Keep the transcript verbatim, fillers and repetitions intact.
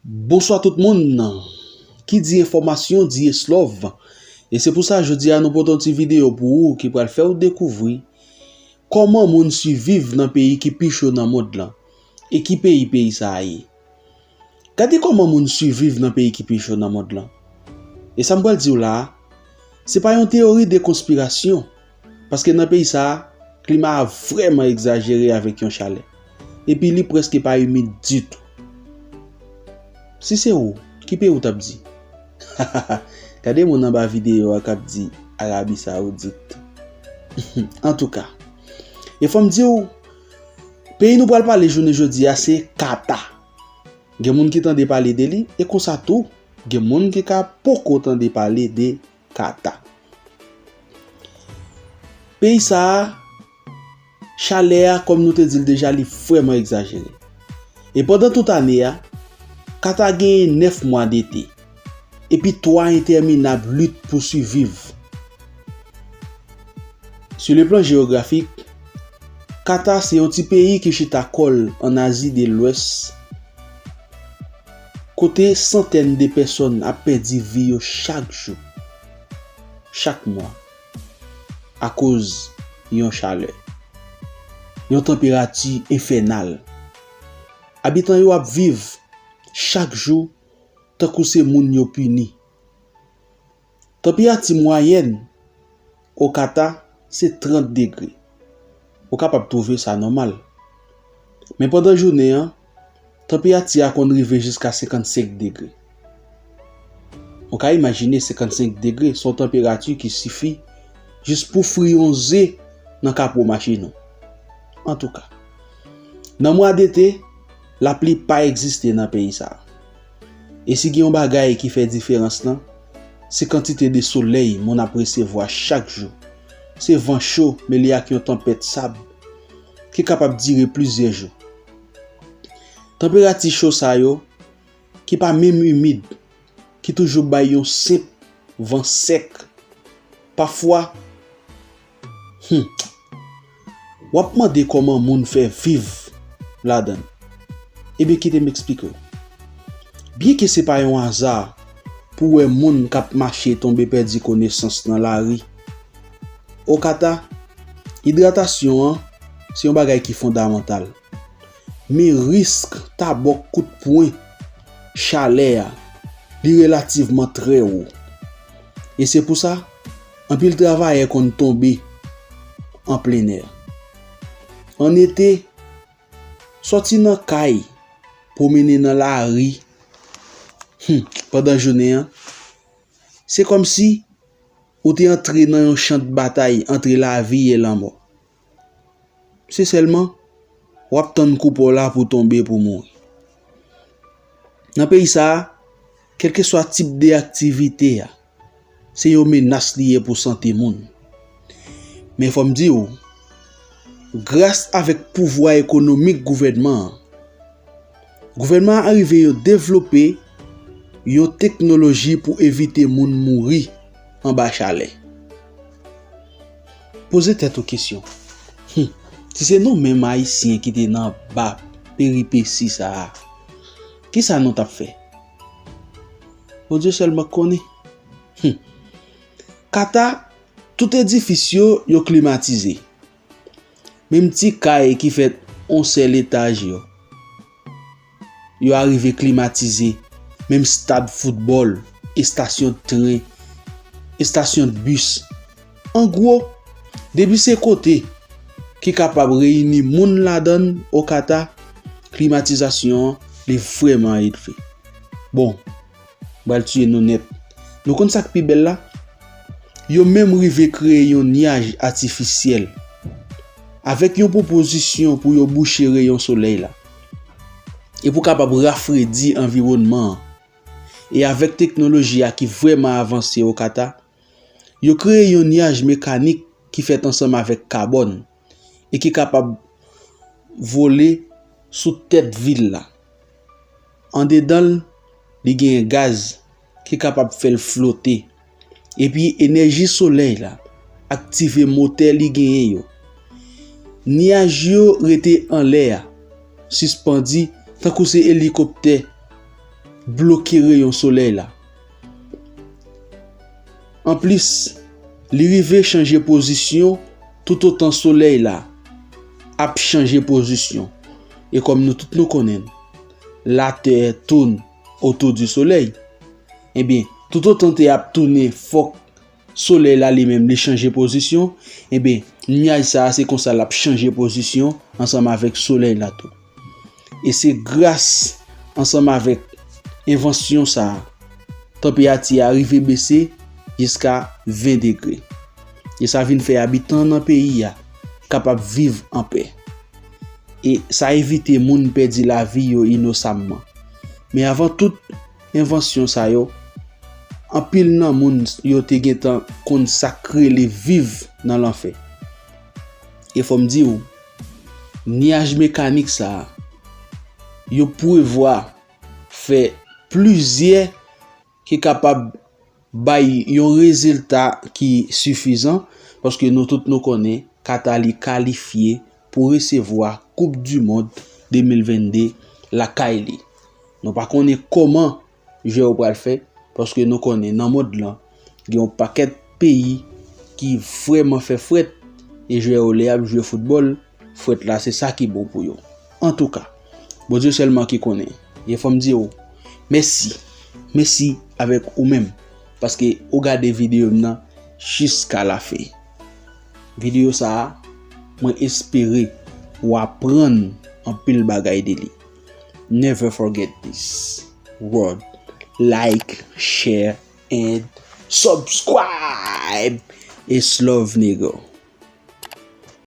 Bonswa tout moun. Ki di enfòmasyon di Eslòv. E se pou sa jodi a nou pote yon ti videyo pou ou ki pral fè w dekouvri kòman moun siviv nan peyi ki pi cho nan mond lan. E ki peyi peyi sa a ye? Gade kòman moun siviv nan peyi ki pi cho nan mond lan. E sa m pral di w la a, se pa yon teyori de konspirasyon, paske nan peyi sa a, klima a vrèman egzajere avèk yon chalè. Epi li prèske pa imid ditou. Si se ou, ki peyi w t ap di? Gade moun anba videyo a k ap di Arabi Sawoudit. Antouka, e fò m di w, peyi nou pral pale jounen jodi a se Kata. Gen moun ki tande pale de li, e konsa tou, gen moun ki ka poko tande pale de Kata. Peyi sa a, chalè a, kòm nou te di l deja, li vrèman egzajere. E pandan tout ane a, Kata genyen nèf mwa dete, epi twa entèminab lit pou siviv. Sur le plan géographique, Kata se yon ti peyi ki chita kò l ann Azi de Lwès, kote santèn de pèsòn ap pèdi vi yo chak jou, chak mwa, akoz yon chalè, yon tanperati enfènal. Abitan yo ap viv chak jou tankou se moun yo pini. Tanperati mwayèn o Kata se trant degre. Ou kapab twouve sa nòmal. Men pandan jounen an, tanperati a konn rive jiska senkannsenk degre. Ou ka imajine senkannsenk degre, se yon tanperati ki sifi jis pou fri yon ze nan kapo machin ou. Antouka, nan mwa dete, lapli pa egziste nan peyi sa a. E si gen yon bagay ki fè diferans lan, se kantite de solèy moun ap resevwa chak jou. Se van cho mele ak yon tanpèt sab ki kapab dire plizyè jou. Tanperati cho sa yo, ki pa menm imid, ki toujou bay yon senp van sèk, pafwa, hmm, w ap mande kòman moun fè viv ladan l. Ebyen, kite m eksplike w. Byenke se pa yon aza pou w wè moun k ap mache tonbe pèdi konesans nan lari, o Kata, idratasyon an se yon bagay ki fondamantal. Men risk tabòk kout pwen chalè a, li relativman trè wo. E se pou sa, anpil travayè konn tonbe an plen nè. An ete, sòti nan kay, pwomennen nan lari, hmm, pandan jounen an, se kòmsi ou te antre nan yon chan de batay antre lavi e lanmò. Se sèlman, w ap tann kou pa w la pou tonbe pou mouri. Nan peyi sa a, kèlkeswa tip de aktivite a, se yon menas li ye pou sante moun. Men fò m di w, gras avèk pouvwa ekonomik gouvènman an, gouvènman an rive yo devlope yon teknoloji pou evite moun mouri anba chalè. Poze tèt ou kesyon. Hmm. Si se nou menm Ayisyen ki te nan ba peripesi sa a, kisa nou t ap fè? Bondye sèlman k konnen. Hmm. Kata, tout edifis yo, yo klimatize. Menm ti kay ki fèt on sèl etaj yo, yo arive klimatize. Menm stad foutbòl, estasyon tren, estasyon bis. An gwo, depi se kote ki kapab reyini moun ladan l o Kata, klimatizasyon an, li vrèman elve. Bon, m pral tiye nou nèt. Nou konn sa k pi bèl la? Yo menm rive kreye yon nyaj atifisyèl avèk yon pwopozisyon pou yo bouche reyon solèy la e pou kapab rafredi anviwònman an. E avèk teknoloji a ki vrèman avanse o Kata, yo kreye yon nyaj mekanik ki fèt ansanm avèk kabòn e ki kapab vole sou tèt vil la. Andedan l, li genyen gaz ki kapab fè l flote. Epi enèji solèy la aktive motè li genyen yo. Nyaj yo rete anlè a, sispandi tankou se elikoptè bloke reyon solèy la. Anplis, li rive chanje pozisyon toutotan solèy la ap chanje pozisyon. E kòm nou tout nou konnen, latè tourne autour du soleil. Ebyen, toutotan te ap tounen, fòk solèy la li menm li chanje pozisyon. Ebyen, nyaj sa a se konsa l ap chanje pozisyon ansanm avèk solèy la tou. E se gras ansanm avèk envansyon sa a, tanperati a rive bese jiska ven degre. E sa vin fè abitan nan peyi a kapab viv anpè. E sa evite moun pèdi lavi yo inosamman. Men avan tout envansyon sa yo, anpil nan moun yo te gentan konn sa k rele viv nan lanfè. E fò m di w, nyaj mekanik sa a, yo prevwa fè plizyè ki kapab bay yon rezilta ki sifizan, paske nou tout nou konnen Kata li kalifye pou resevwa Koup di Mond de mil venn de lakay li. Nou pa konnen kòman jwè yo pral fè, paske nou konnen nan mond lan, gen yon pakèt peyi ki vrèman fè frèt, e jwè yo lè y ap jwe foutbòl, frèt la se sa ki bon pou yo. Antouka, Bondye sèlman ki konnen. E fò m di w, mèsi. Mèsi avèk ou menm, paske ou gade videyo m nan jiska lafen. Videyo sa a, mwen espere w aprann anpil bagay de li. Never forget this. World, like, share, and subscribe. It's love, nigga.